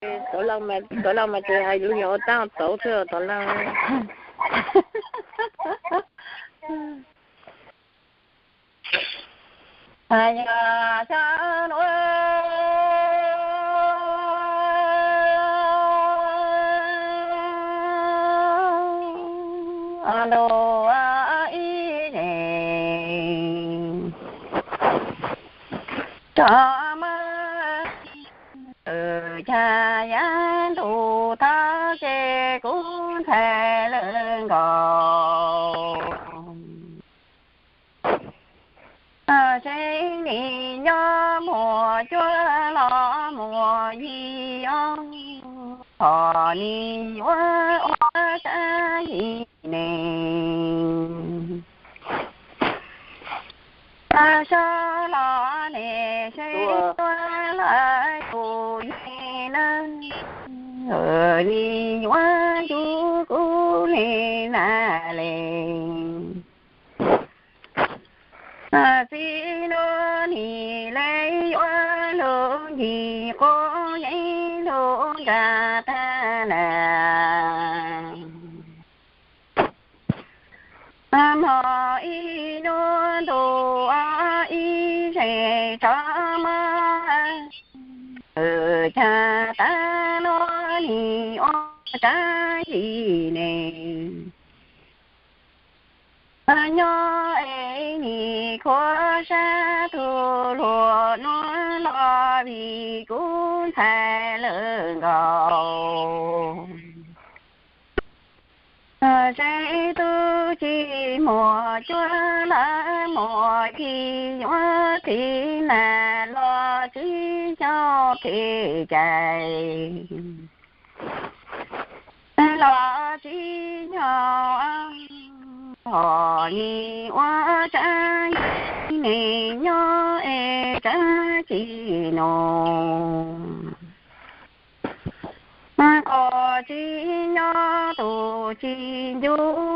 Tov laus mas tsis hais lus, yog ua tab tauv xwb tov laus. Yog xyoo nuav ntuj ib zes rov muab cav yav ntuj thov ces kuv ntxhais lawv nkaus. Tseeb nim nyob muaj cuab los muaj yig os, thov nim yuav ua tsab yig neeg. Sawv los nim seb tuaj lawm tus yig na, nim yuav yug kuv li na li. Txiv nuav nim le yuav lug ncig quav yeeb lug nraag tag na. Mog ib nub ntuj ib zes tso mog, caag tag nuav nim ua tsab yig neeg. Nyob es nim khuav sab tug luag nuav los vim kuv ntxhais lawv nkaus. Seb tub tsi muaj cuab lawm muaj yig yuav txiv na los tsis nyob phem cai. Los tsis nyob, hos nim ua tsab yig neeg nyob es tsab tsi nus. Qhov tsis nyob tus tsis ncu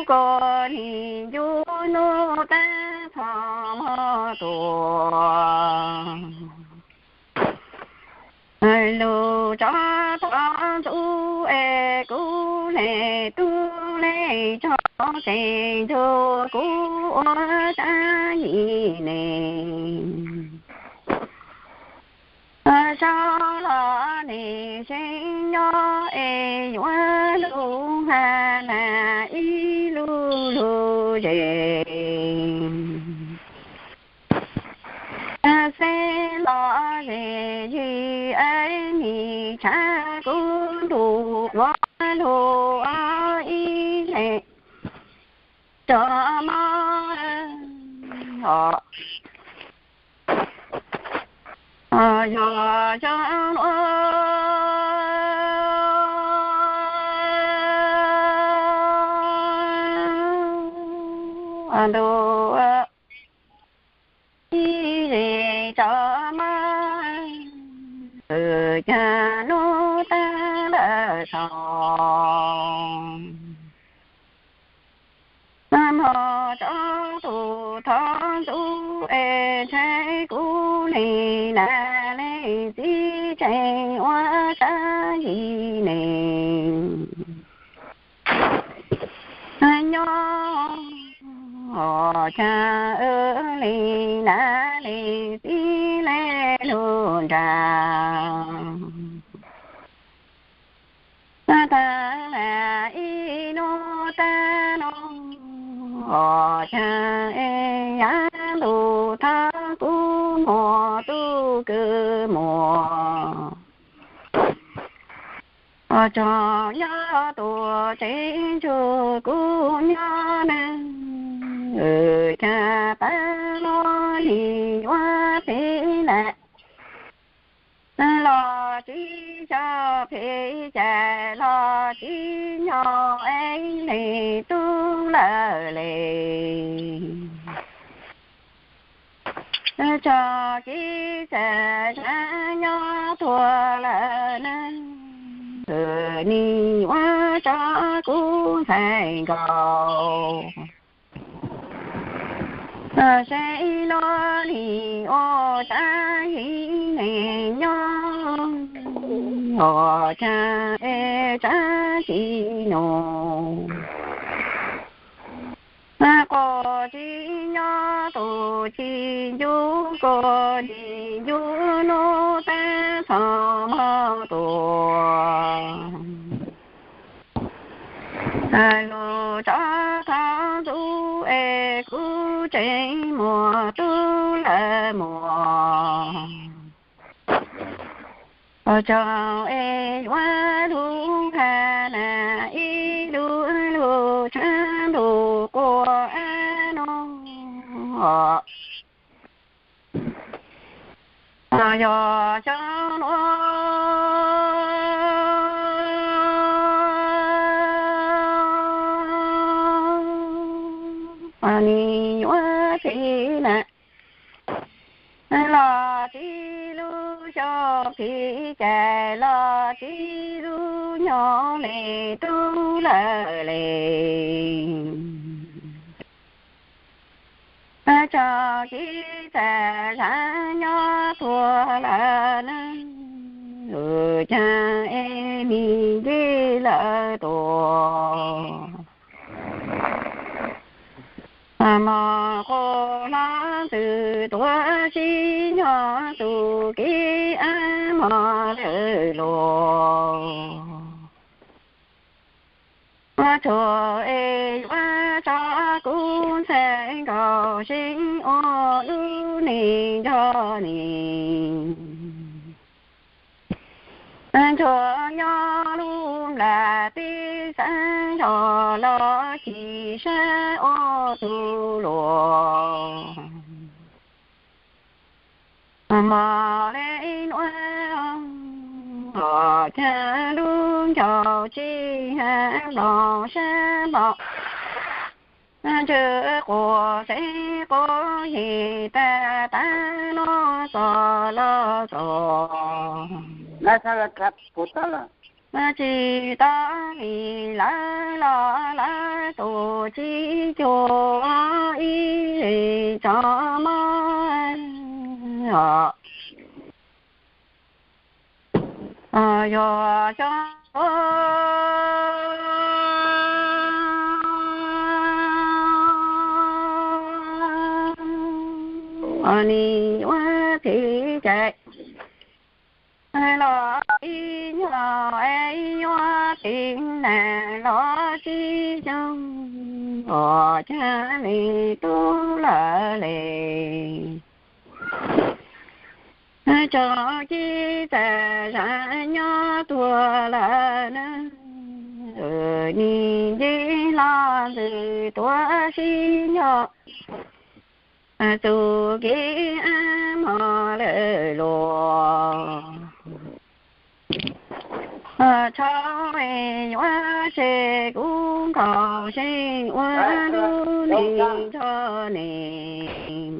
kuv nim ncu nub taag txhom mog tuaj. Lug tso thov ntxub es kuv le tub le tso tseem ncu kuv ua tsab yig neeg. Sawv los nim seb nyob es yuav lug has na ib lug lug zes. Xeb los zes yig es nim tshav kuv ntuj quav lug ib zes tso mog. Yog xyoo nuav ntuj ib zes tso mog, caag nub taag lawm txhom mog tso tus thov ntxub es ntshai kuv li na, leej txiv tseem ua tsab yig neeg. Nyob caag li na leej txiv le lug nraag. Taag le ib nub taag nub, caag es yav ntuj thov kuv muaj tub kws muag. Tso nyob tuaj tsev ntsug kuv nyob neeg, caag taag nuav nim yuav phem na los tsis xyaw phem cai los tsis nyob es leej tub lawm le. Tso kev txawv tsav nyob tuag lawm na, nim yuav tso kuv ntxhais nkaus. Seb nuav nim ua tsab yig neeg nyob Hos caag es tsaab tsi nus, quas tsi nyob tus ci ncu, kuas nim ncu nub taab txhos mog tuaj. Lug tso thoob ntxug es kuv tseem muaj tub lawm muaj, tsaug es yuav lug has na ib lug lug tshaav ntuj quas nuj. Yog xyoo nuav nim yuav txiv na, los txiv lub xyoo phiv cai, los txiv lub nyoog le tub lawm le. Tsaug ci txav zag nyob tuag lawm na, caag es nim nce lawm tuaj. Mog quas hlob ntxwg tuav sib nyob tus kev ab mog lawm luas. Ua txhua es yuav tso kuv ntxhais nkaus seeb ua lub neej nrog nim. Ntsuag nyob lub nplam teb xeeb zog los tsis sab ua tus luas. Mog le nuav os, caag lub ncaus tsi has nplaum sab nplaum, ntsw quas xeeb quas yig tag tag nuav txog los txog. Tsis tau vim lawv los lawv tus txiv cuag ib tsob mob os. Yog xyoo nim yuav txiv cai los ib nyuag ib yuav txiv neej los tsis xyoo os, caag le tub lawm le. Tsaug ci txav zag nyob tuag lawm na, nim nce los ntxwg tuav sib nyob tus kev ab mog lawm luas. Tso yuav tseg kuv nkaus seeb ua lub neej nrog nim.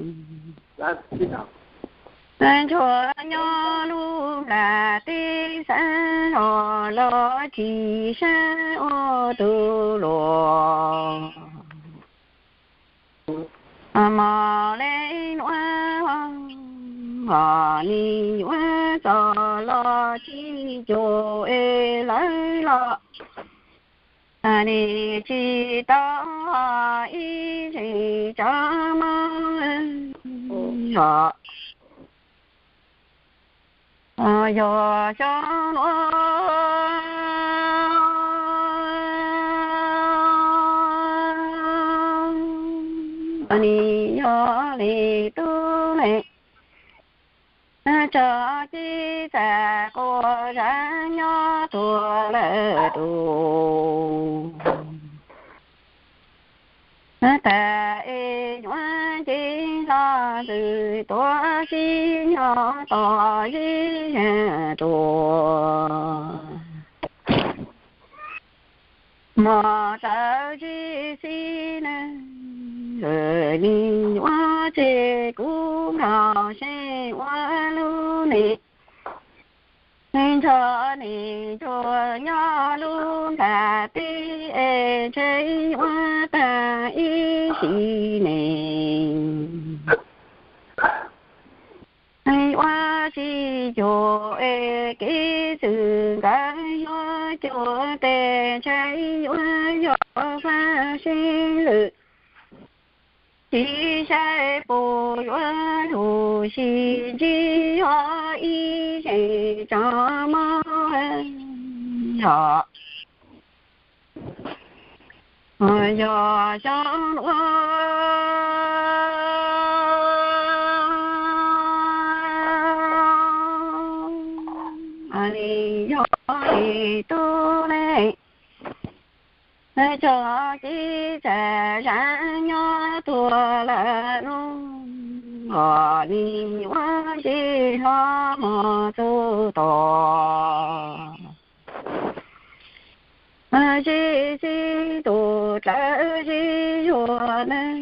Ntsuag nyob lub nplam teb xeeb zog los tsis sab ua tus luas. Mog le nuav os, nim yuav txog los tsis cuag es lawv los nim tsis tau ib tsob mob os. Yog xyoo nuav nim yog le tub le, tsaug ci txav quas zag nyob tuag lawm tus. Tag es yuav nce los ntxwg tuav sib nyob tos zib zag tuaj. Mog txawv zib xib na, nim yuav tseg kuv nkaus seeb ua lub neej nrog nim. Ntsuag nyob lub nplaj teb es ntshe yuav tag ib sim neej, yuav tsis cuag es kev txwm nkawd yuav cuag tes ntshai yuav yog faj seb lwm. Tsis saib puas yuav lug sis ntsib yog ib zeem tso mob os. Yog xyoo luaj li yog li tub ne, txog kev txawm zam nyob tuag lawm no, os li ua ntsej hlo mog txug tom zeb xib tus dlawb zeb zuag neeg,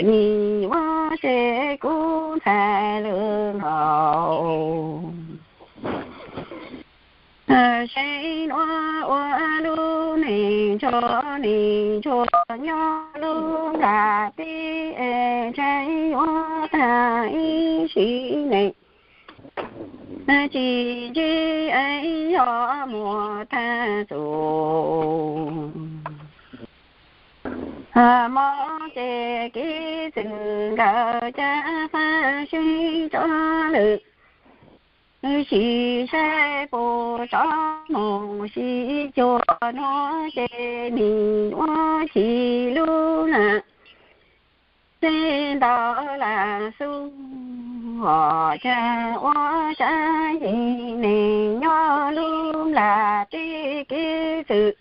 nim ua ces kuv ntxhais lawm nkaus. Seb nuav ua lub neej ntsho neej ntsuag nyob lub nplaj teb es ntshai yuav tag ib sim neej. Tsis ntsib yog muaj tag tus mob ces kev txwm nkawd caj faj seb tso lwm. Sim saib puas tso moog sis cuag nuav ces nim ua chim lub na. Txij ntau lam xub os, caag ua saib yim neeg nyob lub nplaj teb kev txwm,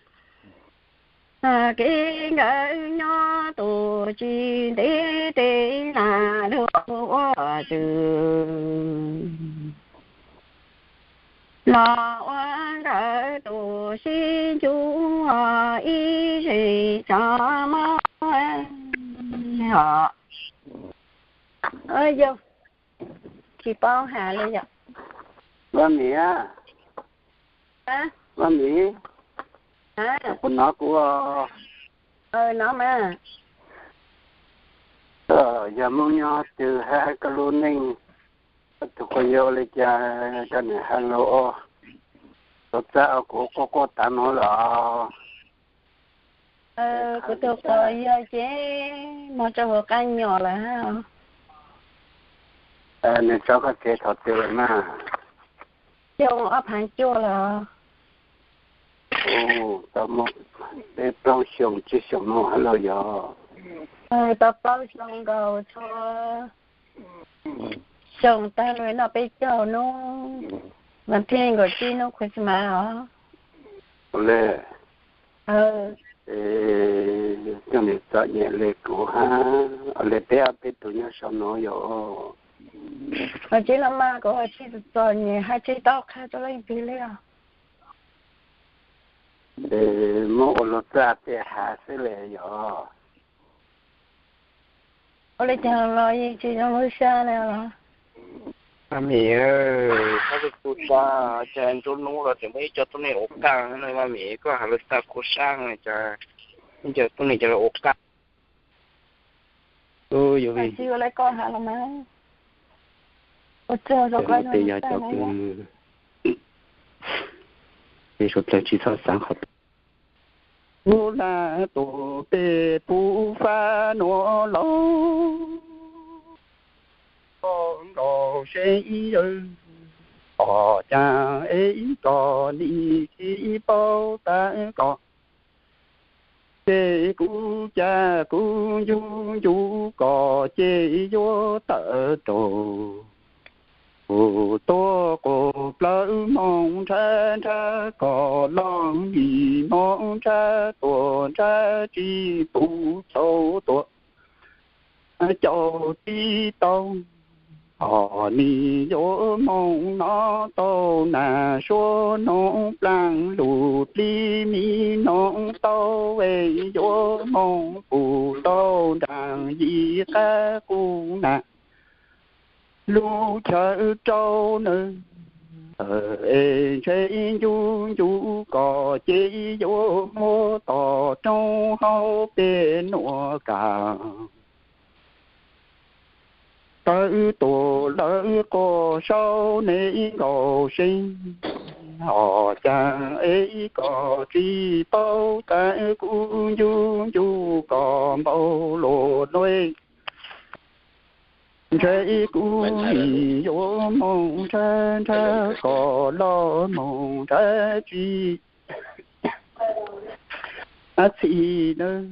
kev nkawd nyob tus tsis ntev teb lam lug ua txwm los ua nkawd tus sib ncu os ib zej tso mob os. Yog tsis paub has li yom. Vaj Mim, Vaj Mim, puas hnov kuv? Hnov mas. Yog Hmoob nyob twg hab koj lub neej, koj tus quas yau li cas, koj niam has lus, tau txaj kuv quaj quaj tav no los. Kuv tus quas yau ces moog rau huv qab nyuam lawm hab. Nws tso koj tsev thaum twg lawm mas? Xyoo ob phav cuaj lawm. Tau muaj peb plaub xyoo tsib xyoo no hab los yog? Tau plaub xyoo nkaus txhua xyoo tag noj peb caug nub, vas thib nees nkaum tsib nub Christmas os. Le, coj niam txom nyem le kuv hab, le peb ob peb tug nyob saum no yog. Tsib no mas kuv tsis txom nyem hab tsis tau qha rau leej twg li os. Muab ua luag txaj tej hav xwb le yog. Ua li cas los yeej tsis zoo lub sab li los? Maj Mim, koj tub tub sab, cas nruab hnub los tseem muaj ib co tuab neeg ua qaaj no, Maj Mim, koj has lus txaj khuv sab, cas ib co tuab neeg cov ua qaaj. Tsis ua li koj has los mas. Ua tsaug rau koj, tej yog cov kws, tej suav dlawg tsis txhob xaav qhov Lub laj tus peb puv fab nuav lauj, koj nkaus seb yawg, tom caag es koj nim tsis paub tag koj, ces kuv cav kuv ncu ncu koj ces yuav tawm rau. Kuv tuaj quas plawv moog nrhab nrhab koj, loj nim moog nrhab tuaj nrhab tsis pum txaus tuaj. Caum tsis tau, hos nim yuav moog nov tau nas suab noog plaag lug plib mi noog tau es yuav moog pum tau nraag yim qab qus nas. Lub chaw rau nawb, es ntshe ncu ncu koj ces yuav muab tom rooj hauv peb nuav kaam. Sawv tuaj lawv quaj saub neb nkaus seeb, ho cas es koj tsis paub tas kuv ncu ncu koj npaum luaj nuj. Ntshe kuv nim yuav moog nrhab nrhab koj los moog nrhab tsis txhij nawb.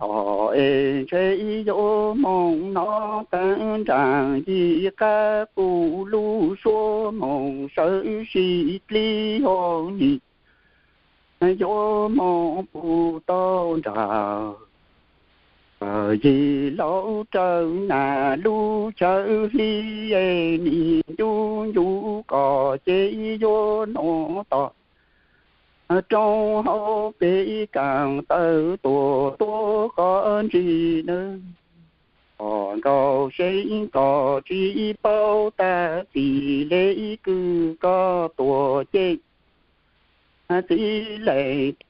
Ho es ntshe yuav moog nov taag nraag yim qab kuv lub suab moog sawv sib dlib hauv nim, yuav moog pum tau nraag yim laub rawv nas lub chaw hli es nim ncu ncu koj ces yuav nuav tom roob hauv peb kaam tawm tuaj tuab koj ntsis nawb. Koj nkaus seeb koj tsis paub tas txij le kws koj tuaj ces txij le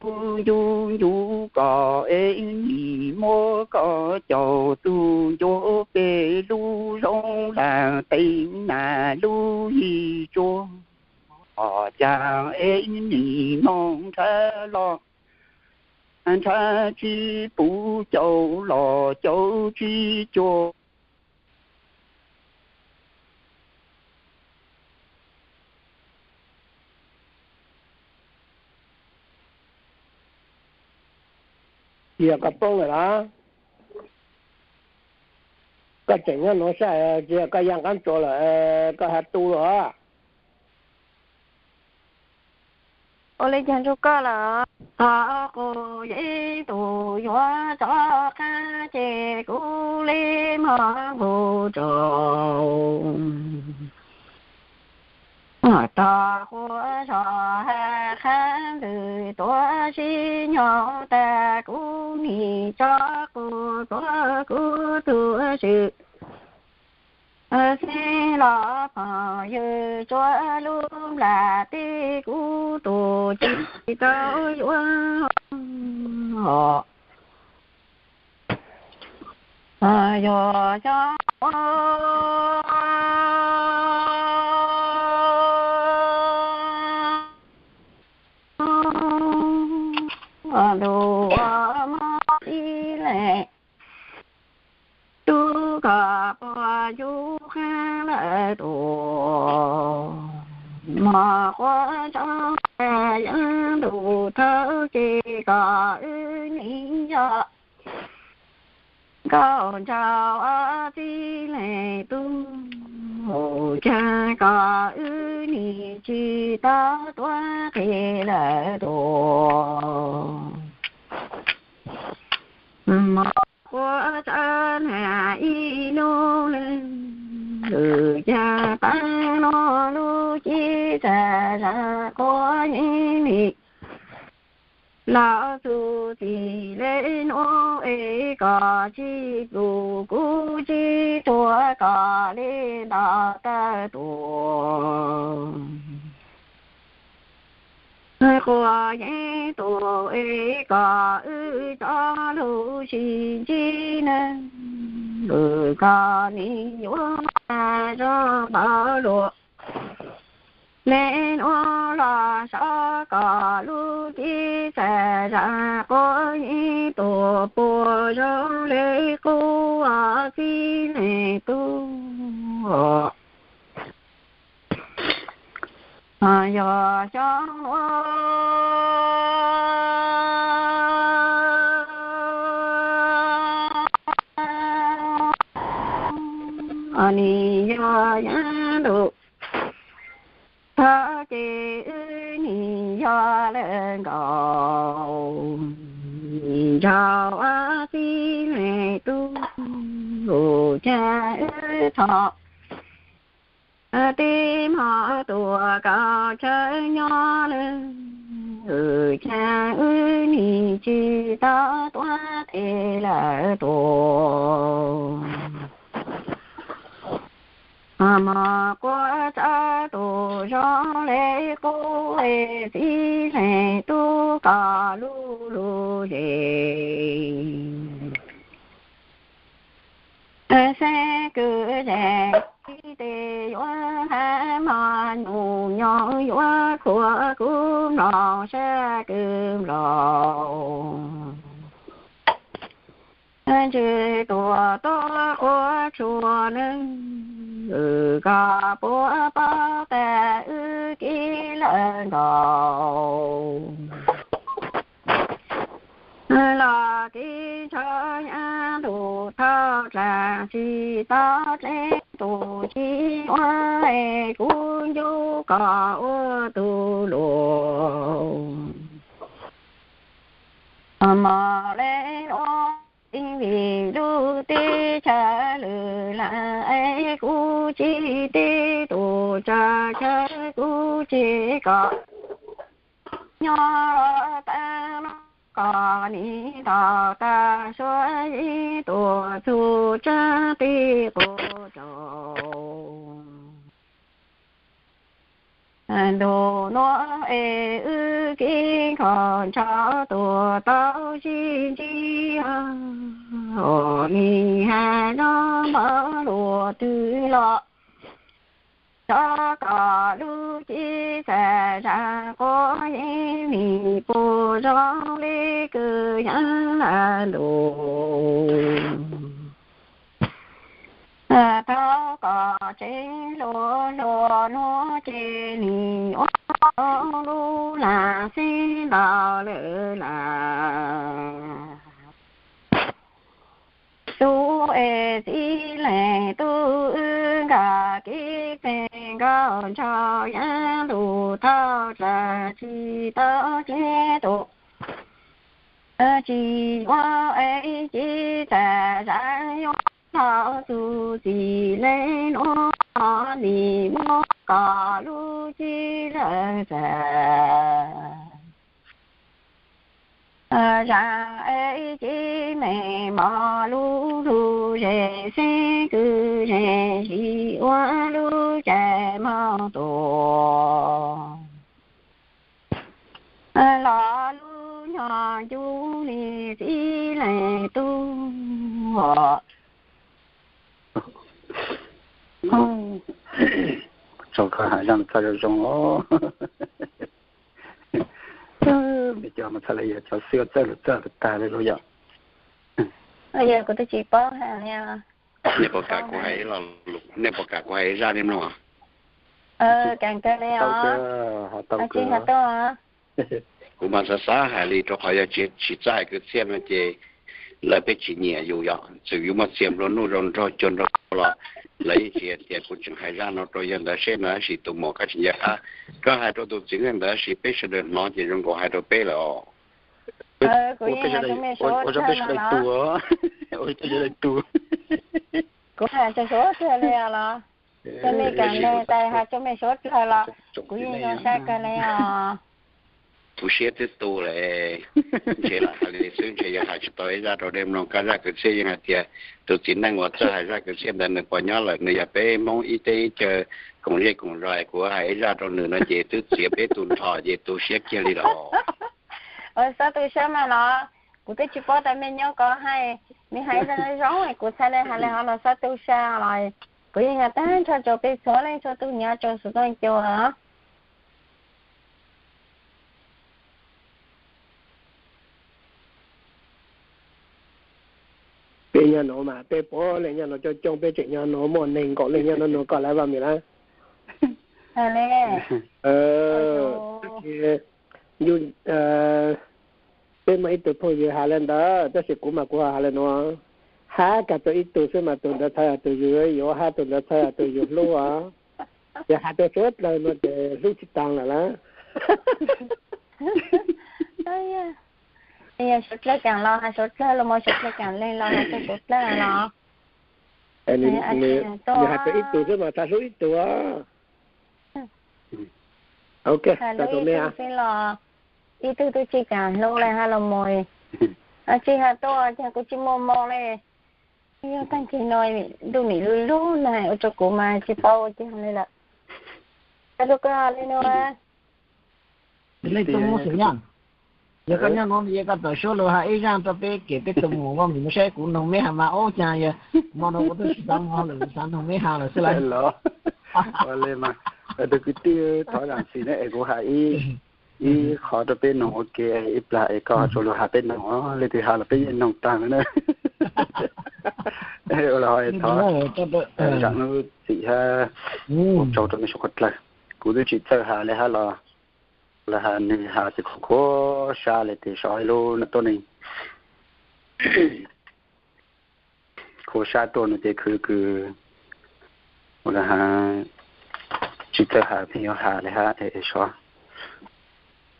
tub ncu ncu koj es nim muab koj caum txug ncua peb lub zoov laag teev nas lub yim tsuab. Ho cas es nim moog nrhab los nrhab tsis pum, caum los caum tsis cuag. Yog koj poob lawm los? Koj tseem nyob nuav saib, tsis yog koj yaa qaab tsuas lawm, koj has tu lawm. Ua li cas nrug koj lawm? Thaum kuv yeej tus yuav rov qab ces kuv li mog nqug rau tog quas zog has qhab ntxwg tuav sib nyoog tas kuv nim tso quas tuav kuv tug swm xib los phooj ywg tsuab lub nplam teb kuv tus tsis tau yuav. Yog xyov ntuj mob ib leeg tub koj puas yug qab lawm tuaj, mog quas tso yog ntuj thaub ces koj wb nim yog nkauj nraug ob txij leeg tub, ua cas koj wb nim tsis tau tuav qis lawm tuaj. Mog quas tso nag ib nub le, ua cas taag nuav lub cib txag zag quas yeej nim los txug txij le nuav es koj tsis pum kuv tsis tuag koj le nto tawm tuaj. Quas yeej tuaj es koj wb cov lug sib ntsib nawb, koj nim yuav zoo npaum luaj le nuav los saib koj lub cib txag zag quas yeej tuaj puas zoo le qub txij leej tub. Yog xyov nuav nim yog yav ntuj thaub ces wb nim yog lawm nkaus, nraug ob txij leej tub, ua cas wb txhom tib hmo tuaj kaum chaw nyob lawm, ua cas wb nim tsis tau tuav qis lawm tuaj. Mog quas tso tus zoo le qub es txij leej tub koj lub lub zes Xeeb kwv zeej tib tes yuav hab mog, nyuj nyoog yuav khuam kub nplaum sab kwv nplaum. Ntsws tuam tuab quav tshua neeg, koj puas paub tas wb kib lawm nkaus. Los kib ntshaw nyab ntuj thauj dlaag, tsis tau dleb tus txiv ua es kuv ncu koj ua tug luag. Mos le nuav tib vim lub teb chaws lwm laag es kuv tsis teb tus tsav chaw kuv tseg koj nyob tag no, koj nim ntaus tag suav zeb tuam txug tsaab teb quas tsaus. Ntuj nuav es wb kib nkhaus ntshaw tuam tau sib ntsib, nim has nyob npaum luaj twg los txhob koj lub cev xav zam quav yeeb, vim puas zoo le kws yaav laj ntuj. Thaum koj tsev hluas hluas nuav ces nim ua lub lag xeeb ntau lawm lawm. Tub es txiv leej tub, wb nkag kev pheej nkaus ntshaw yav ntuj thauj dlaag, tsis tau dleb tus txiv yuav es cev xav zam yuav tau txug txiv leej nuav, nim muab koj lub cev lawm xav zam es cev me mos lub lug zes xeeb kwv zeej zig ua lub cai moog tuam los lub nyoog ncu le txiv leej tub. Tso koj has zaj txhaj zoo zoo os. Me cov mas txhaj le yog cov xwb txawj lug txawj tag le lug yom. Yog kuv twb tsis paub has li. Nej puas kam kuv hais, nej puas kam kuv hais zaj li mloog? Kam kawg li os. Tsis has tuaj. Kuv mas xav xav hais li rau qhov yog tsis txawj hais kwv txhiaj no ces lawv pheej tsis nyiam yus yom, txawm yus muaj txiag nplua nuj zoo nraug cuag nraug los lawv yeej tsis tias kuv tseem hais zaj no rau yawg ntawd seb no, tab sis tus muam koj tseem yog hab, koj hais rau tus txiv neej ntawd sis peb sawv daws hnov ces zoo nkaus hais rau peb lawm os. Kuv yeej hais rau mej suav dlawg no los. Kuv hais rau suav dlawg li os los. Cov mej kam le tas hais rau mej suav dlawg los kuv yeej zoo sab kawg li os. Kuv siab twb tu le, ntshe lam hais li xwb ntshe yog hais tsis tau ib zaj rau nej mloog. Koj zaj kwv txhiaj yeej hais tias tus txiv neej uas txawj hais zaj kwv txhiaj ntawd nws puas nyob lawm, nws yog peb Hmoob ib teb ib chaw koom zej koom zos, kuv hais ib zaj rau nws no ces twb txiav peb tu nrho ces tu siab kiag li los. Xob tu sab mas los, kuv twb tsis paub tas mej nyob ko hais, mej hais zaj zoo, kuv txhaj le hais li hov los xob tu sab los. Kuv yeej hais tag nrho rau peb txhua leej txhua tug nyob rau xov tooj cua. Peb nyob nuav mas peb puav leej nyob nuav coob coob, peb tseem nyob nuav muaj neeg nkaum leej nyob nuav, nuav koj lawv vaj mim lawm. Peb muaj ib tug phooj ywg has le ntawd, tab sis kuv mas kuv ho has le nuav, hab kag tau ib tug xwb mas tus ntawd txhais yog tus yus yuav, hab tus ntawd txhais yog tus yus hlub os. Yog has rau suav dlawg no ces hlub tsis taag lawm lawm. Yog suav dlawg kaam los has suav dlawg, los mas suav dlawg kaam leej los has rau suav dlawg los. Nws has rau ib tug xwb mas txhais hlub ib tug. Ib tug xwb los ib tug twb tsis kaam hlub le hab los mas. Tsis has tuaj ces kuv tsis muaj moo le. Yog tag kis no ntuj nim lub lub na ua rau kuv mas tsis paub ua cas li lawm. Txhais hlub koj li no. Yog koj nyob no yog koj txawm suab lus hais ib zaj rau peb kev peb tus mus vaj mis no saib kuv noog mej has mas ub caag yog mo no kuv twb tsis xav mo lawm, xav noog mej has lawm xwb lawm. Los, ua li mas, tus kwv tij thov zam txim na es kuv hais ib, ib qho rau peb noog ua ke ib plag es koj tsuas lug has peb noog, leej twg has los peb yeej noog taag na. Ua li hov es thov zam lub txim hab ua tsaug rau mej suav dlawg. Kuv twb tsis txawj has li hab los, los has nwg has tsis khuv khuv sab li tes sov ib lub no tuab neeg khuv sab tuaj no ces khwv kws ua li has tsis txawj has pheej yuav has li hab es sov,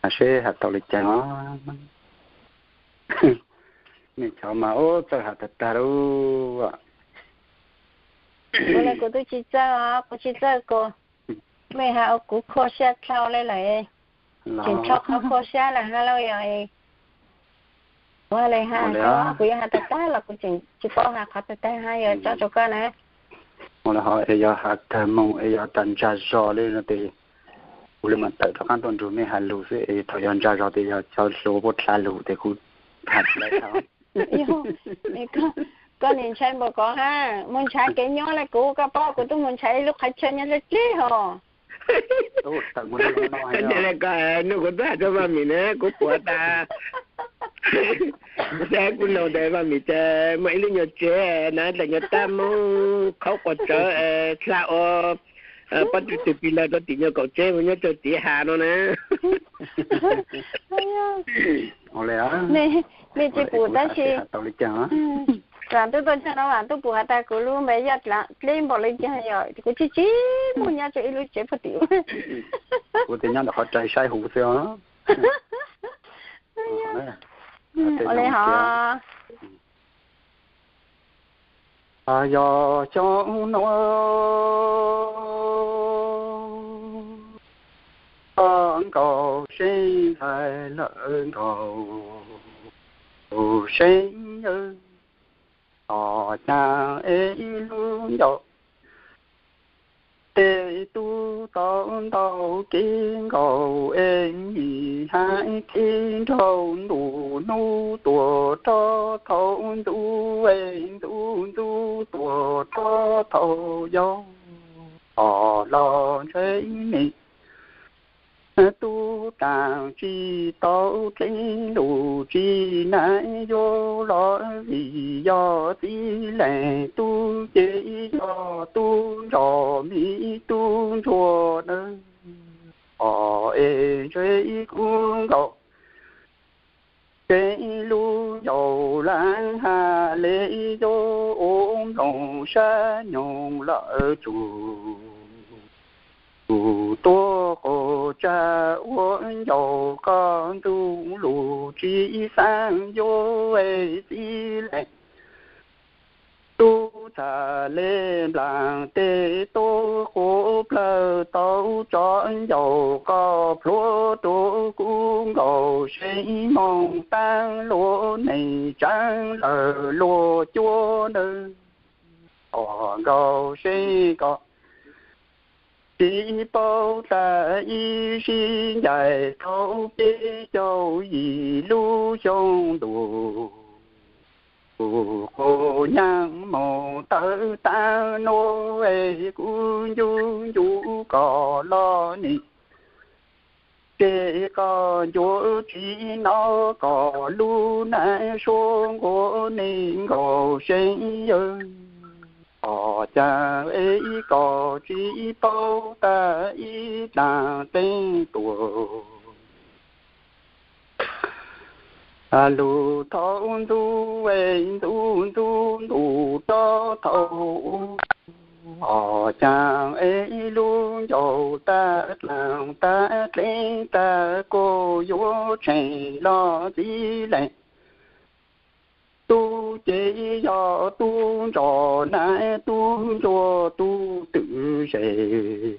has seb has tau li cas os. Mej cov mas ub txawj has tag tag lawm. Kuv le kuv twb tsis txawj os, kuv tsis txawj kuv, mej has ua kuv khuv sab dhau li lawm, tseem dhau qhov khuv sab lawm hab lauj. Yog kuv le has, kuv yuav has tag tag los kuv tseem tsis paub has qhov tag tag hab, yuav tso rau koj na. Ua li hov es yog has kawg moog es yog tas ntsag zog li no tes kuv le mas tawm rov qaab tuaj nrug mej has lug xwb es thaum yog ntsag zog tes yog cov hluas puab dlha lug tes kuv has tsis laib. Koj nim ntshai npaum ko hab, moog nrhav kev nyob le kuv, koj paub kuv tub moog nrhav ib lub qhov chaw nyob dleb dleb hos. Koj nim le koj nug kuv tub has rua Vaj Mim na, kuv pum tas, kuv saib kuv noog tas Vaj Mim tas muaj ib lub nyuag tsev na, dlaim nyuag tab moog khaub quas tsawv dlha ua pob tw tw pis lawg rua tim nyuag kaum tsev moog nyob rua tim hav no na. Mej tsis pum tab sis, vaam tub tuaj ntshe no vaam tub pum has tas kuv lub npe yog dleb npaum le caag yog kuv tsis tsis muaj nyob rua ib lub tsev puag tim. Kuv tes nyob ntawm qhov rais saib huv xwb os. Ua li hov. Yog xyoo no koj nkaus seeb ntxhais lawm nkaus seeb yawg, tos caag es lub ncauj tej tub tau ntau kev nkaus es yim hab kev nraug ntuj nub tuaj rov thaum ntuj es ntuj ntuj tuaj rov thaum yau, tos los ntshe mej tub taag tsis tau dlev lug tsis nam yuav los vim yog txiv leej tub ces yog tub ntsuag mim tub ntsuag nawb. Os es ntshe kuv nkaus ces lub ncauj laj hab le yuav ua nplooj sab nyoog lawm tsuj tug tuaj quas tsag ua ncauj koj ntuj lug tsis xaav yuav es txiv leej tub txhaj le nplaag tes tuaj quas plawg tau tso ncauj koj plhuav rua kuv nkaus seeb moog taag luag neeg tsaav lawm luag cuab nawb. Os nkaus seeb koj tsis paub tas ib sib ncaim tau peb caug yim lub xyoo ntuj, kuv quas nyaab moog tawm taag nuav es kuv ncu ncu koj los nim ces koj ncuav tsis nov koj lub nam suab nquag neeg nkaus seeb yawg. Os caag es koj tsis paub tas ib dlaag teeb tuaj lug thaum ntuj es ntuj ntuj ntuj rov thaum ub. Os caag es lub ncauj tag dlaag tag dlev tag kuj yuav tsheej los txiv leej tub ces yog tub ntsuag nam tub ntsuag tub twm zes.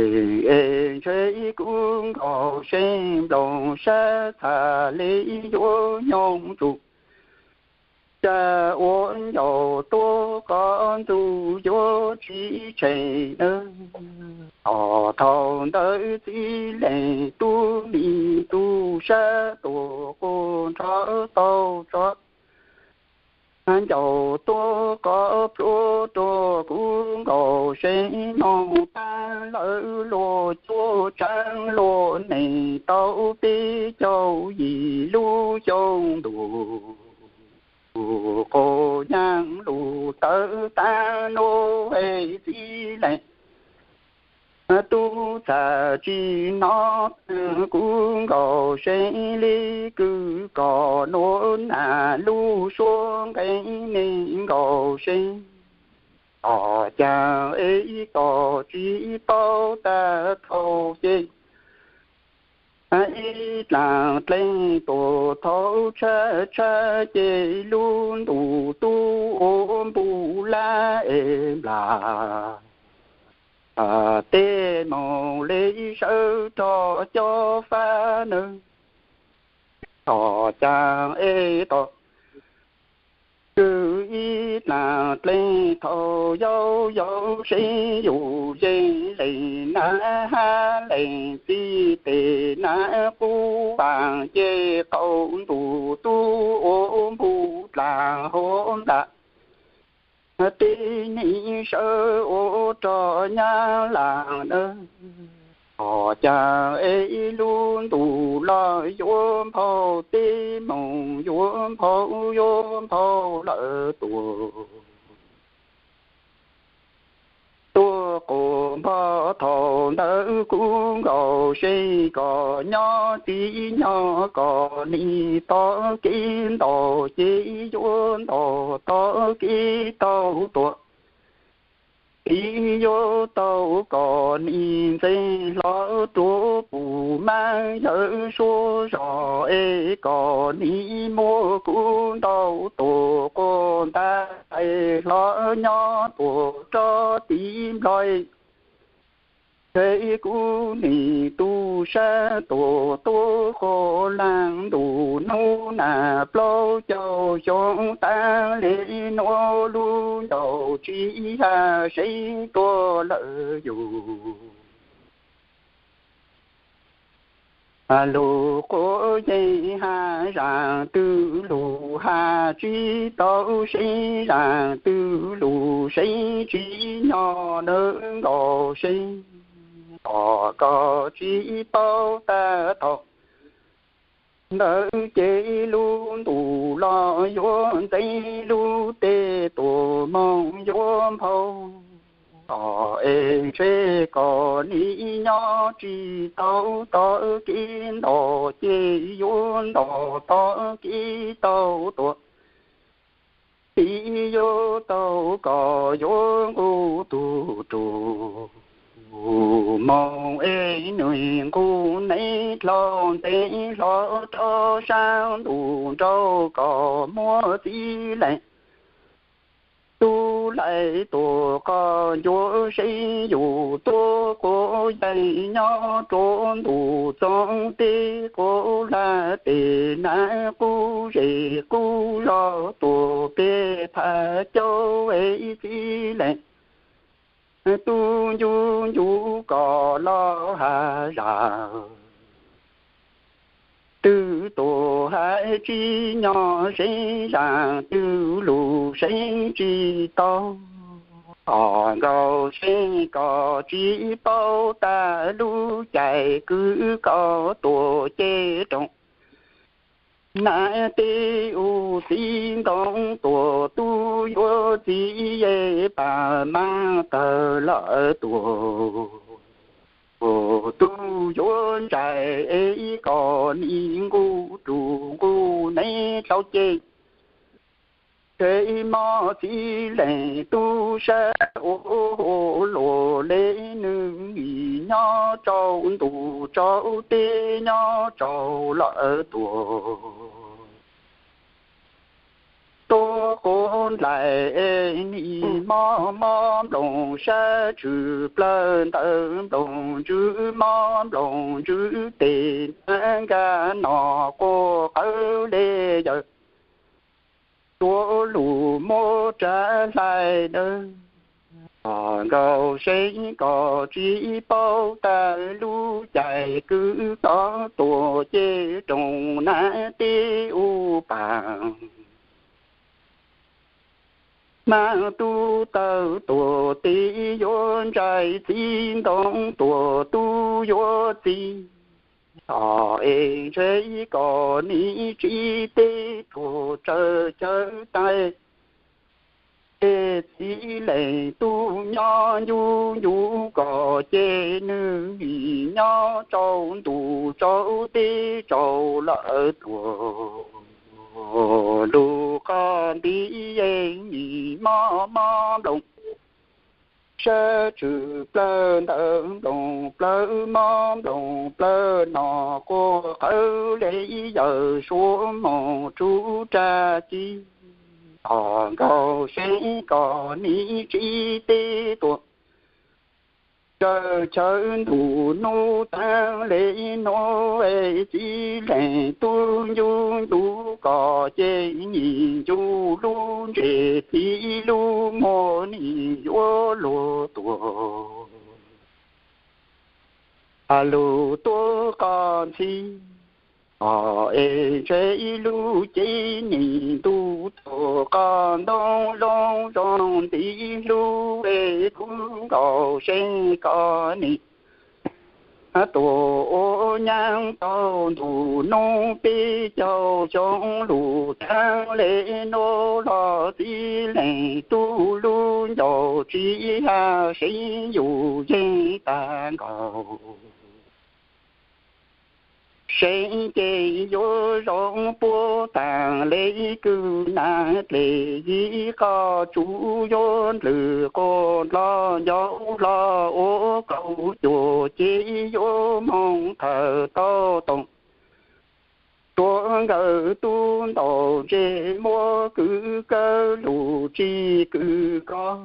Es ntshe kuv nkaus seeb nplooj sab txhaj le yuav nyoog tsuj cas ua ncaus tuaj koj ntxub yuav tsis tsheej nawb. Thaum ntawd txiv leej tub mi tub sab tuaj quaj nrov tau tso, ncaus tuaj koj plhuav rau kuv nkaus seev, moog taag lawm luag cuab tsaab luag neeg tau peb caug yim lub xyoo ntuj, quas nyaab lug tawv taag nuav es txiv leej tub txhaj tsi nov taag kuv nkaus seev le kws koj nuav nam lub suab nqeeb neeg nkaus seev. Tom caag es koj tsi paub taag thaum ces ib dlaag dleeg tuaj thaum tshab tshab ces lub ntuj tub ua npum lab es nplam, tej moog le sawv rov cob fab nawb. Tom caag es tom kws ib dlaag dleeg thaum yau yau seev yug yeej leej nam hab leej txiv tes nam qub vaam ces qaum ntuj tub ua npum dlaag huv nplam, tej neeg sawv ua rog nyab laag nawb. Tom caag es lub ntuj los yuav nphau, tej moog yuav nphau yuav nphau lawm tuaj. Tuaj quas npog thaum ntawd kuv nkaus seev, koj nyob txiv nyob koj nim tog kev ntaus ces yuav ntaus tog kev tau tuaj. Txiv yuav tau koj nim ntxeev hlo rua pum maab yawm suab zog es koj nim muab kuv ntaus tuaj quas ntav hlo nyob tuaj rov tiv nplog. Ces kuv nim tu sab tuaj tuaj quas laag ntuj nub nam plaub caug xyoo taag le nuav lub ncaus tsi has seev tuaj lawm yug. Lug quas yeej has zaam twg lug has tsi tau seev, zaam twg lug seev tsi nyob nawb nkaus seev. Tom koj tsi paub taag thaum ntawd ces lub ntuj los yuav ntxeev, lub teb tuaj moog yuav nphau. Tom es ntshe koj nim nyob tsi tau tog kev ntaus ces yuav ntaus tog kev tau tuaj. Txiv yuav tau koj yuav nqus tug rug moog es nwg nqus nev dlhau ntxeev hlo rov saab ntuj nrau koj muab txiv leej tub laim tuaj qog ncuav seev yug tuaj quas yeej nyob rua ntuj txoov teb quas lag tes nam qub zej qub zog tuaj peg phaj caug es txiv leej tub ncu ncu koj los has zam twg tuaj has tsi nyob seev, zam twg lug seev tsi tau. Tom nkaus seev koj tsi paub tag lub caij kws koj tuaj ces rooj nam teb u txiv ntoo tuaj tub yuav txiv yej pam maag tawg lawm tuaj. Tub yuav ntsais es koj nim nqus rug nqus nev dlhau ces tsev mob txiv leej tub sab ua luag le nwg nyob rau ntuj rau teb nyob rau lawm tuaj. Tuaj quas nplaim es nim mob mob nplooj sab tshwm plawg ntawm nplooj ntswg mob nplooj ntswg tes ntav nkag no quas qawv le yawm tuav lug muab rab hlais dawb. Nkaus seeb kom tsis paub tag lub caij kwv tod tuag ces roog nab teb ub pam. Hmab tub tawg tuag teb yuav ntsais txiv ntoo tuag tub yuav txiv. Os es ntshe kom niv tsis teb tuag tsawv cawv tais. Ces txiv leej tub nyob ncu ncu kom ces nwg nyob tsaus ntuj tsaus teb tsaus lawm tuag. Lug qhov nti es nim mob mob nplooj, sab tswm plawg ntawm nplooj plawg mob nplooj plawg no, quaj qhawv le yawm suav moog tsub rag kis. Os nkaus seeb kom niv tsis teb tuag tsawv cawv ntuj nub taag le nuav es txiv leej tub ncu ncu kom ces nim ncu lub ntsej txiv lub muag nim yuav luag tuag. Lug tuav qhov ntxhib, os es ntshe lub cev nim ntuj tuag qhov ntoo zoo zoo ntiv hlub es kub nkaus seeb kom nim tuag ua nyaab tau ntuj nub peb caug xyoo lug taag le nuav los txiv leej tub lub ncauj tsis hab seeb yug yeej tag nkaus. Seeb ces yuav zoo puab taag le kws nam dlej yim qhov tsub yuav ndlwg quas nrho ncauj hlo ua kaum cuaj ces yuav moog thawm tau toom. Tuav nkawm tub ntaus ntsej muag kwv kawg lug tsis kwv koj,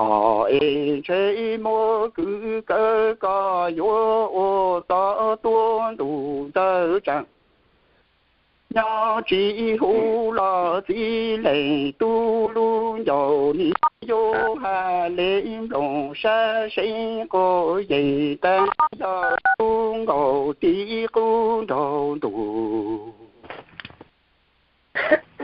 os es ntshe muab kwv kawg koj yuav ua txoj tuab ntuj ntxawg tsaam. Nyob tsis huv los txiv leej tub lub ncauj nim yuav hab le nplooj sab seeb quas yeej tag yog kub nkaus tib qub nraug ntuj.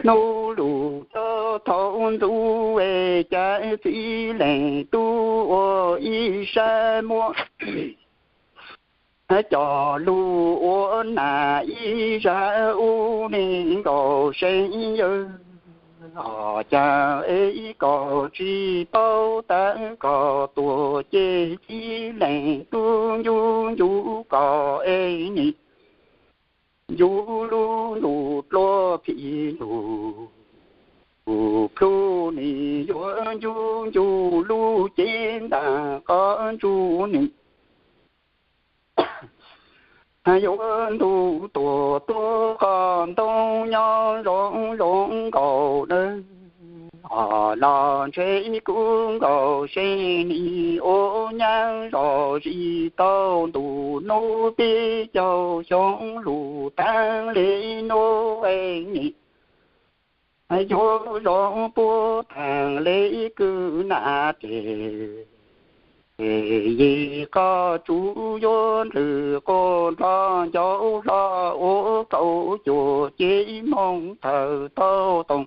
Nub lug rov thaum ntxuv es cas txiv leej tub ua ib sab muag, coj lug ua nam ib zag ub neeg nkaus seeb yawg. Os cas es koj tsis paub tag koj tuag ces txiv leej tub ncu ncu koj es nim ncu lub ntuj dluab phim lug, plhu nim yuav ncu ncu lub cev ntaag qhov ntsug nim yuav ntug tuag tuab qhov ntoo nyob zoo zoo nkaus dawb. Os los ntshe kub nkaus seeb nim ua nyaab zog zis tau ntuj nub peb caug xyoo lug taag le nuav es nim yuav zoo puab taag le kws nam dlej yim qhov tsub yuav ndlwg quas nrho ncauj hlo ua kaum cuaj ces moog thawm tau toom.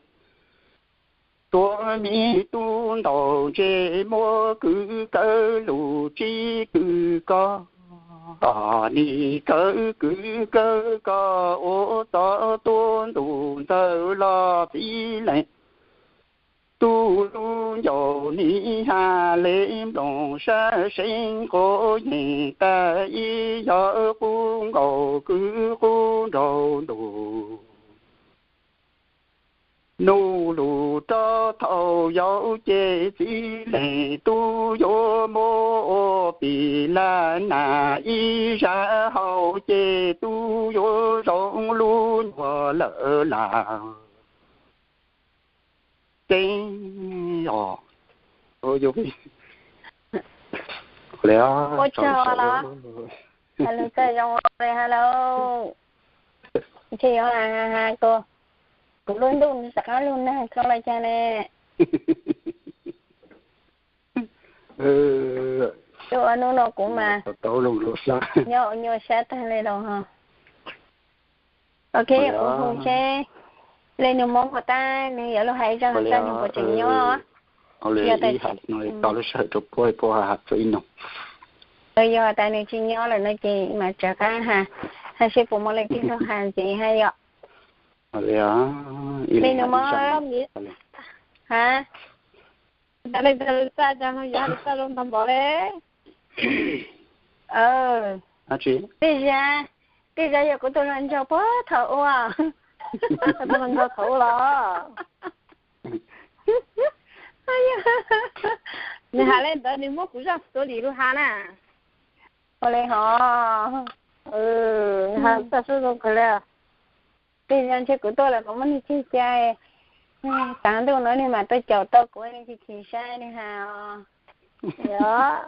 Tuav me tub ntaus ntsej muag kwv kawg lug tsis kwv koj, nim kawg kwv kawg koj ua txoj tuab ntuj ntxawg los txiv leej tub lub ncauj nim hab le nplooj sab seeb quas yeej tag ib yog qub nkaus kwv qub nraug ntuj. Nub lug rov thaum yau ces txiv leej tub yuav muab ua pim laj nam ib zag hau ces tub yuav zoo lub nyuag lawm lawm. Tseeb os. Ua tsaug los, lug txawj zoo li ha lauj. Ntshe yuav ha ha ha kua. Kuv lub ntuj rov qab lug nag dlhau los cas ne? Ua hnub no kuv mas nyob ua nyuaj sab tag li los. Ok, ua hu seb li nws mob puas tag, nws yuav lug hais zaj no tag nws puas tseem nyob. Yog tas nws tsis nyob lawm no ces mas rov qab hais, hais seb puas muaj leej twg tuaj hais ntxiv hab yom. Li nws mob, ha, tas li tas lus txaj cas no yuav hais lus txaj zoo tag npaum le. Tej zag, tej zag yog kuv tus hluas nraug puag thaum ub, kuv tus hluas nraug thaum ub los. Nws hais li ntawd nws muab kuv zaj story lug has na. Ua li hov, nws hais txaj sab zoo kawg li. Tej zag ntshe kuv tuaj lawm kuv muab nws ceg ca, tav ntuj no nws mam tuaj caum tau kuv, nws chim chim saib nws hais os. Yog,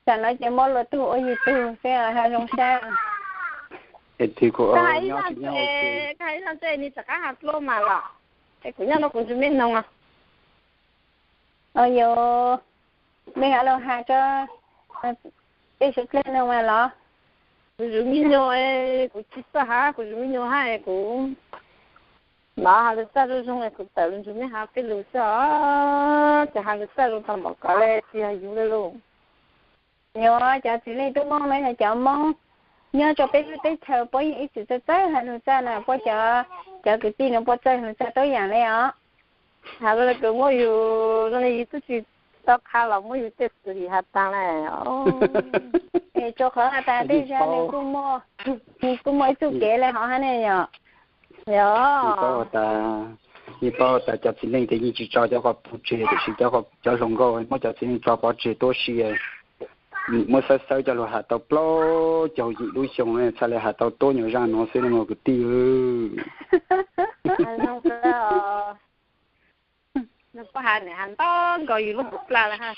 tsam no ces muab luag tug ua yus tug xwb, hais zoo sab. Koj hais ib zaj tso, nws rov qab has dlua mas los, es kuv nyob no kuv ntsws me noog. Yog, mej has los has tso, tej suav dlawg no mas los. Kuv zuv me nyuam, kuv tsis txawj hab, kuv zuv me nyuam hab kuv los has lus txaj zoo zoo es kuv tawm lug ntsws mej has tej lus xwb os. Ces has lus txaj zoo tag npaum kov le tsis yog yus le lauj. Yog cov txiv neej tub moob no yog cov moob nyob rau peb lub teb chaws puab yeej ib txwm txawj txawj has lus txaj na, puab cov, cov kwv tij no puab txawj has lus txaj tub yam le os. Has li kws muab yus zoo li yus tub tsis tau qha los muab yus tej story has taag le. Es rua qhov has tas tej zag nws kuj muaj, nws kuj muaj ib txuj kev le hov hab ne yom. Yog, yeej paub tas cov txiv neej ces yeej tsis tso cov qhov pov tseg, tiam sis cov hluas nkauj muab cov txiv neej tso pov tseg tuab si. Muab xawb xawb coj lug has tau plaub caug yim lub xyoo txhaj le has tau tuab nyuag zaj no xwb no kwv tij. Nws puab has, nws has ntau nkaus yus lub hauv plag lawm hab.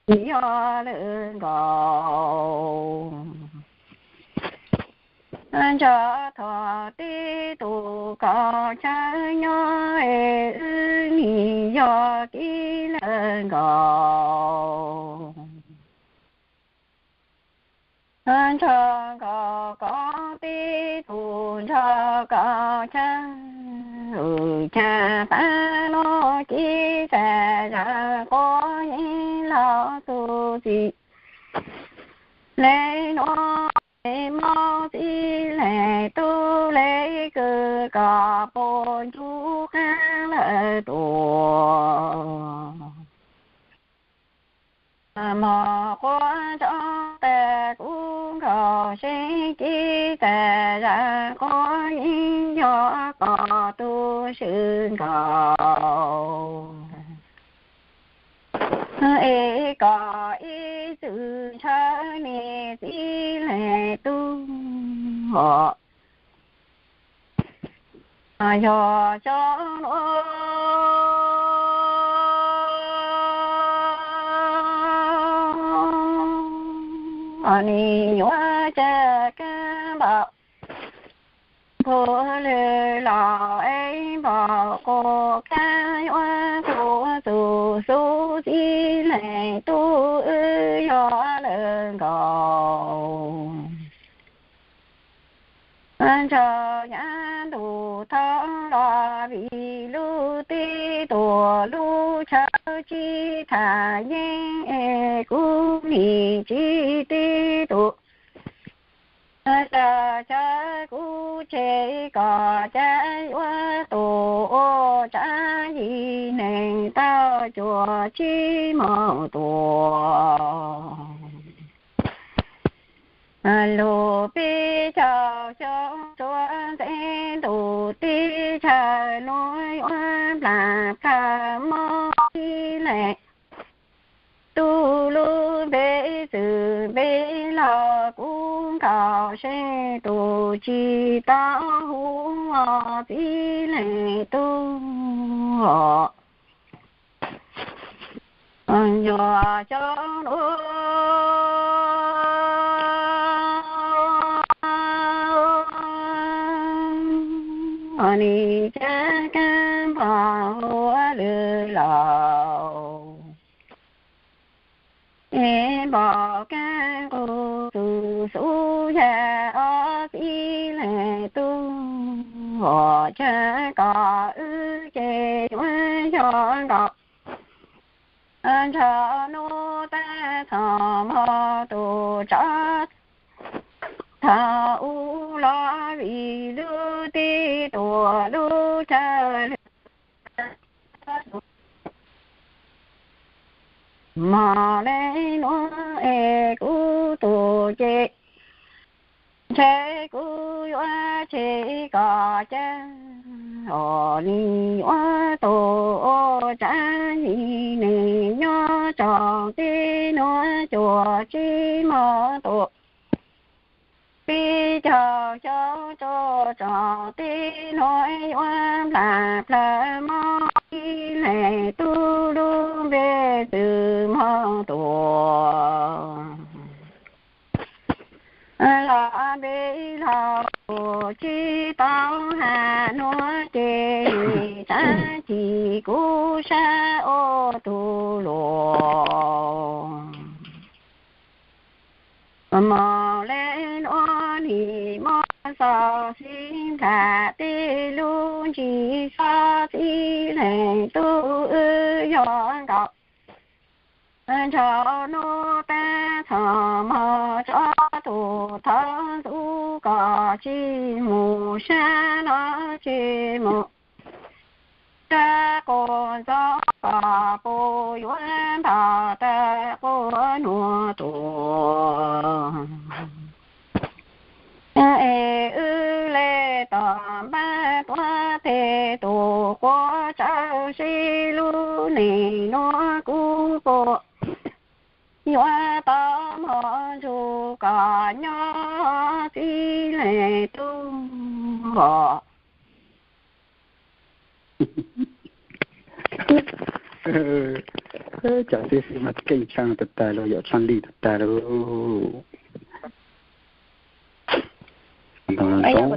Yog lawm nkaus, ntshe thaum tib tug koj chaw nyob es wb nim yog kib lawm nkaus. Nrog koj, koj tib tug nrog koj chaw, chaw pab nuj kib txais zam quav yeeb los tus txiv. Le nuav le mob txib le tub le kws kom puas ntsub qab lawm tuaj. Mog quav tso tas kuv nkaus seb kib txais zam quav yeeb yog kom tub swb nkaus. Es kom ib txwm ntshaw niam txiv le tub os. Yog cov nuav nim yuav tsa kab npaum npua lwg los es npaum quas kab yuav tuaj txug xub txib leej tub wb yog lawm nkaus. Ntshaw yav ntuj thoob los vim lub teb tuam lub chaw tsis tham yeeb es kuv nim tsis teb tuaj. Tsa chaw kuv tseg kom cab yuav tuaj ua tsab yim neeg tau cuam tsib moos tuaj. Lug peb caug xyoo tsuav ntxeev ntuj teb chaws nuav yuav nplag plawg mob txib leej tub lub npe xwm npe los kuv nkaus seb tus tsis tau hu os txib leej tub. Yog cov nuav nim tsab kab npog ua lwm laus, es npog kab nqus tus xub yag ob txib leeg tub, hom tsab kom wb ces yuav yog nkaus. Ntsho hnub tab txog hmo tus tsov, thaum ub los vim lub teb tuam lub chaw lwm, mos leej nuav es kuv tus ces ntshe kuv yuav tseg kom cag, os nim yuav tau ua tsav yim neeg nyob tsoom teb nuav cuaj tsib hmo tuam, peb caug xyoo tso tsoom teb nuav yuav nplas plawg mob ib leeg tub lub npe Txwm Moog Tuam. Los npe los kuv tsis tau has nuav ces nim tsab chim kuv sab ua tus luam. Mos leej nuav nim mob xov xib nplhav tej lub ntsis xob txib leeg tub wb yog nkaus. Ntsho hnub tab txog hmo tso tus thov ntxub kom tsis mus sab los tsis mus sab, quas ntxov kom puas yuav ntaus tawg quas nuav tuam. Es wb le tom npab tuav tes tus quas tsawv sib lub neej nuav kuv puas yuav tau mos ntsug kom nyob txib leeg tub os. Cov tib si mas keej tshaj tag tag lawm, yog tshaj lij tag tag lawm. Ntau zoo.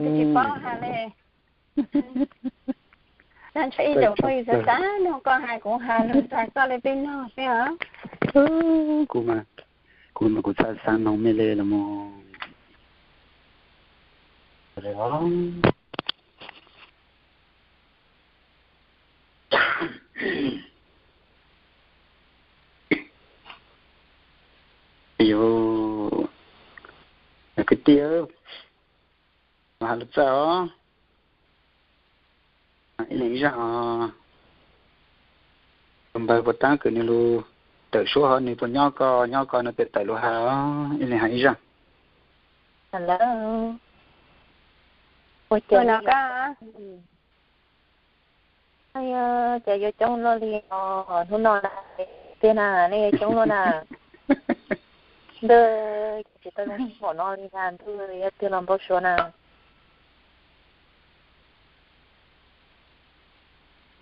Ntshai ib zaug koj xav xav nug koj hais kuv hais lus tag koj li peb nug xwb os. Kuv mas, kuv mas kuv txhaj xav noog mej li los mus. Yog kwv tij, mas has lus txawj os. Ib leeg ib zaj os. Tus npawg puas tab kwv nws lus tawm suab hov, nws puas nyob ko, nyob ko nws pem tawm lus has os. Ib leeg hais ib zaj. Hello. Ua cas no koj? Ces yuav coob luaj li os, hnub no na, tiag na, nej yuav coob luaj na. Ntuj, tsis tau zoo hom no li na, ntuj, yog tiag los npau suav na.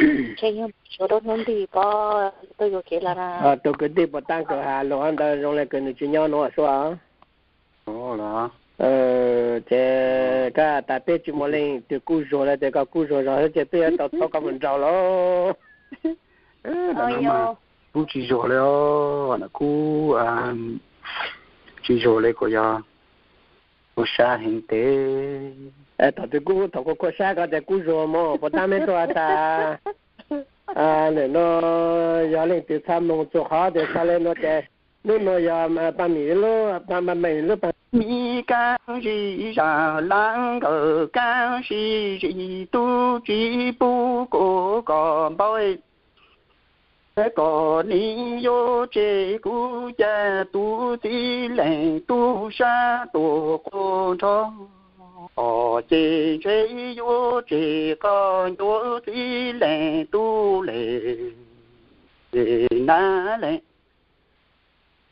Ntshe yog suav rau hnub ntim pom tau yuam kev lawm na. Tus kwv tij puas tab kawg has lus ntawd zoo li kawg nws tsis nyob nuav suav. Ces koj tas peb tsis muaj leej twg kuj zuag li, ces koj kuj zuag zog xwb ces peb yuav tau txhob koj mus nraug lauj. Kuj tsis zuag li os, kuj tsis zuag li, kuj yog kuj sab heev tes. Thaum twg kuj, thaum kuv kuj sab koj ces kuj zuag mog, puas tab meb tuaj has tas nim no yog leej twg txhaj moog txug qhov tias txhaj li no ces hnub no yog paj mim lub, paj mim lub paj mim kaab zim zag lab nkawm kaab sib zim tub tsis pub kuv kom npau kom nim yuav tseg kuv ca tub txib leeg tub sab tuam quas nrho, os ces ntshe yuav tseg qhov ncuav txib leeg tub le na le.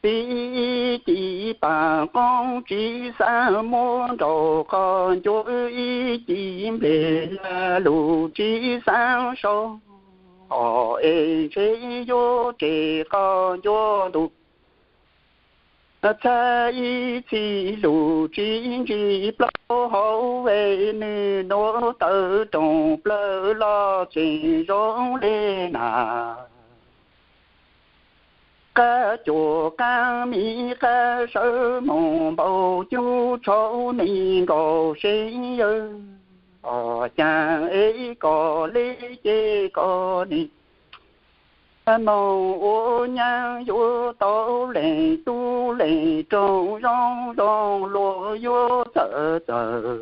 Txib ci pam qoob tsis xaav muab nraug, qhov ncuav ib ci nplej la lug tsis xaav sau, os es ntshe yuav tseg qhov ncuav ntuj Txhaj ib txhis lug tsis ntsis plaub hau es nwg nuav tawm rooj plawg los tseem zoo le na. Qaab cuam qaab mi qaab sawv moog npau cub tshauv neeg nkaus seev yawg. Os, caag es koj le ces koj ne, moog ua nyaab yuav tau leej tub leej rooj zoo zoo luag yuav txawj txawj.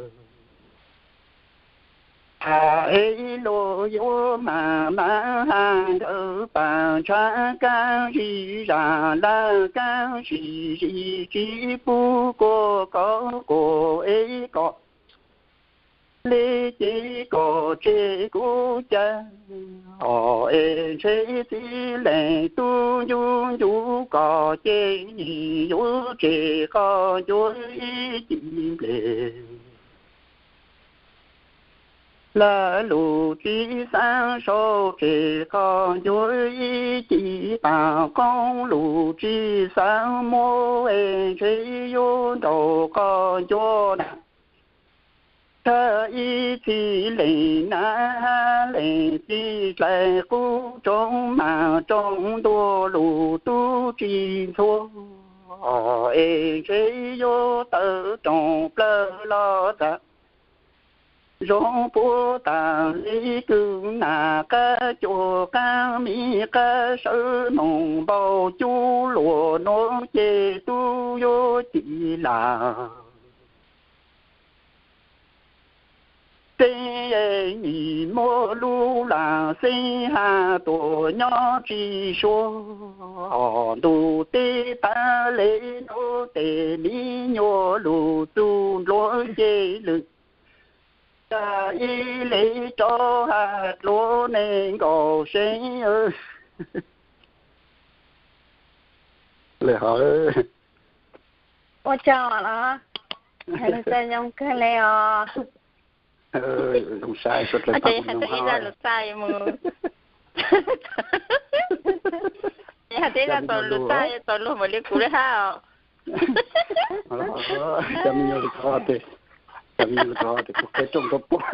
Has es luag yuav maam maam has nkawd paam ntshav kaab zim zaam laj kaab zim zim tsis pub kuas koj kuas es koj le ces koj tseg kuv cai. Os, es ntshe txij leej tub ncu ncu koj ces yuav tseg qhov ncua ib ci nplej. Laj lug txib xaav sau tseg qhov ncua ib ci paam qoob lug tsis xaav muab es ntshe yuav nraug qhov ncua na. Txhaj ib txhis leej nab hab leej txij dlais qub rooj maam rooj ntuag lug tub tsis ntxhua. Os, es ntshe yuav tawm rooj plawg los txag zoo puab taag le kws nam qaab cuam qaab mi qaab sawv moog npau cub luag nuav ces tub yuav ci lam. Xeeb es nim muab lub lam xeeb has tuam nyob tsis suav. Os, ntuj teb taag le nuav tes mi nyuam lug txug npluav ces lwm ca ib le rov has dluav neeg nkaus seev. Ua tsaug los, hais lus txaj zoo kawg le os. Ces hais tib zaj lus txaj mus, ces hais tib zaj txaus lus txaj txaus luag npaum li kuv li hab os. Cov me nyuam lug rov, cov me nyuam lug rov tes kuv qhia rooj rau puab,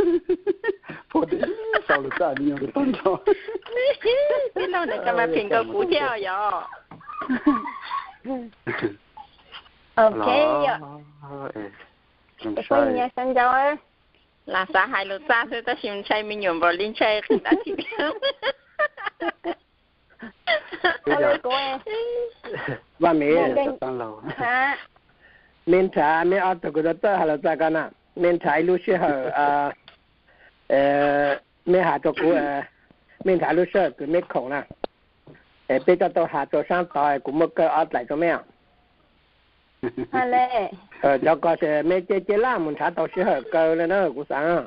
puab txaus lus txaj me nyuam lug tag nrho. Tij laug nws koj mas phim nkaus kuv thiab yog. Ok, yog. Puab nyob sab nraud, lam xav hais lus txaj xwb tab sis ntshai me nyuam npaum li ntshai qhia dab tsi. Vaj Mim, me nrhav, meb ob tug kuv tau txawj hais lus txaj koj na, mej nrhav ib lub sij hawm, mej has rua kuv, mej nrhav lub sij hawm kws mej khoom na, es peb coj tau has rua saab tod, kuv muaj kawg ob dlaim rua mej os. Cov ko mej cia cia laj mus nrhav tau sij hawm kawg le na kuv xaav.